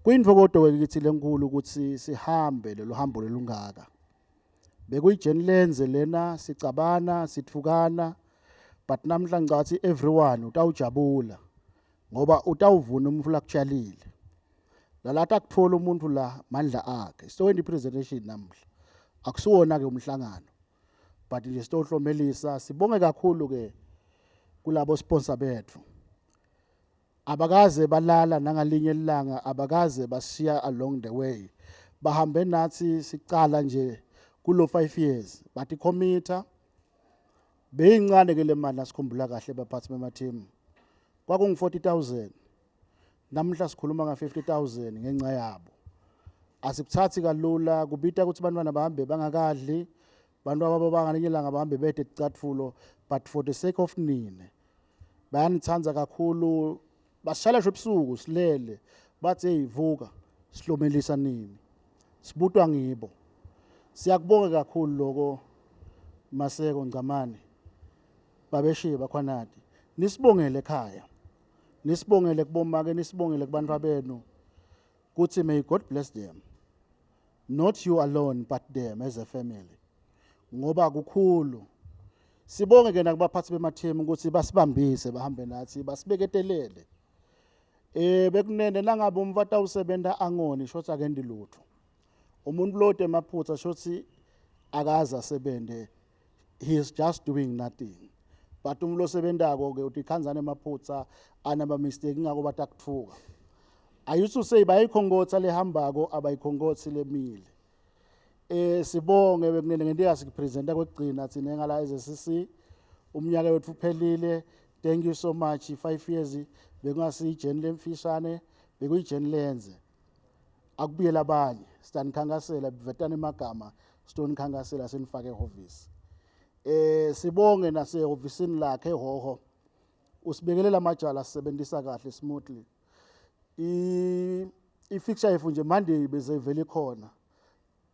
Kuyintfokoto ke kithi lenkulu ukuthi sihambe lolu hambo lolungaka. Bekuyi-journey lenze lena, sicabana, sithukana, but namhla ngicathi everyone utawujabula ngoba utawuvuna umfula kutshalile. Lalata akuthola umuntu la mandla akhe. Sitowenta i-presentation namhla. Akusiwona ke umhlangano, but nje sitohlomelisa. Sibonge kakhulu ke kulabo sponsor bethu. Abakaze balala nangalinye ilanga, abakaze basiya along the way. Bahambe nathi sicala nje kulo 5 years. Bathi committer beyincane ke le mali, nasikhumbula kahle baphathi bema-team. Kwakungu 40,000. Namhla sikhuluma nga 50,000 ngenxa yabo. Asikuthathi kalula, kubita ukuthi bantwana bahambe bangakadli, bantu ababo bangalinye ilanga bahambe bede ticatfulo, but for the sake of nine bayanithanda kakhulu. Basishala nje ebusuku silele, bathi, "Hey, vuka, sihlomelisa nini." Sibutwa ngibo. Siyakubonga kakhulu loko. Maseko Ngcamane, babeshiye bakhwanati, nisibongele ekhaya, nisibongele kubomake, nisibongele kubantu benu kuthi may God bless them, not you alone but them as a family, ngoba kukhulu. Sibonge ke nakubaphathi bemathemu ukuthi basibambise, bahambe nathi, basibeketelele. Bekunene nangabe umfata usebenta angoni shothi akendi lutho. Umuntu lode emaphutha shothi akaze asebente, he is just doing nothing, but umuntu losebentako ke uthi khanzana emaphutha, anaba mistake, ingako batakuthuka. I used to say bayikhongotha lehambako, abayikhongothi lemile. Sibonge bekunene ngento sikupresenta kwekugcina thina ngala SCC. Umnyaka wethu uphelile. Thank you so much. 5 years bekungasiyi-journey lemfishane, bekuyi-journey lenze. Akubuyela abanye sitanikhankasela, vetana emagama, sitonikhankasela, senifake ehhovisi. Sibonge nasehhovisini lakhe eHhohho, usibekelela amajala, sisebenzisa kahle smoothly. I i-fixture yethu nje Monday bese ivele ikhona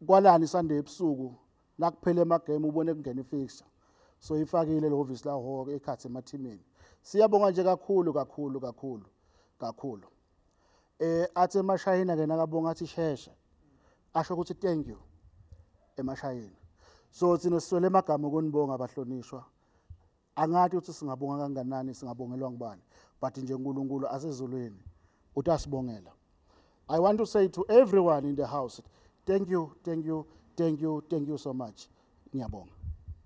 kwalani Sunday ebusuku, nakuphela emagame ubone kungena i-fixture. So ifakile le hhovisi la Hhohho ekhathi emathimeni. Siyabonga nje kakhulu kakhulu kakhulu kakhulu. Athi emashayina ke nakabonga athi sheshe, asho ukuthi thank you emashayina. So thina siswele emagama okunibonga, abahlonishwa. Angathi ukuthi singabonga kanganani, singabongelwa ngubani, but nje uNkulunkulu asezulwini utasibongela. I want to say to everyone in the house, thank you, thank you, thank you, thank you so much. Ngiyabonga.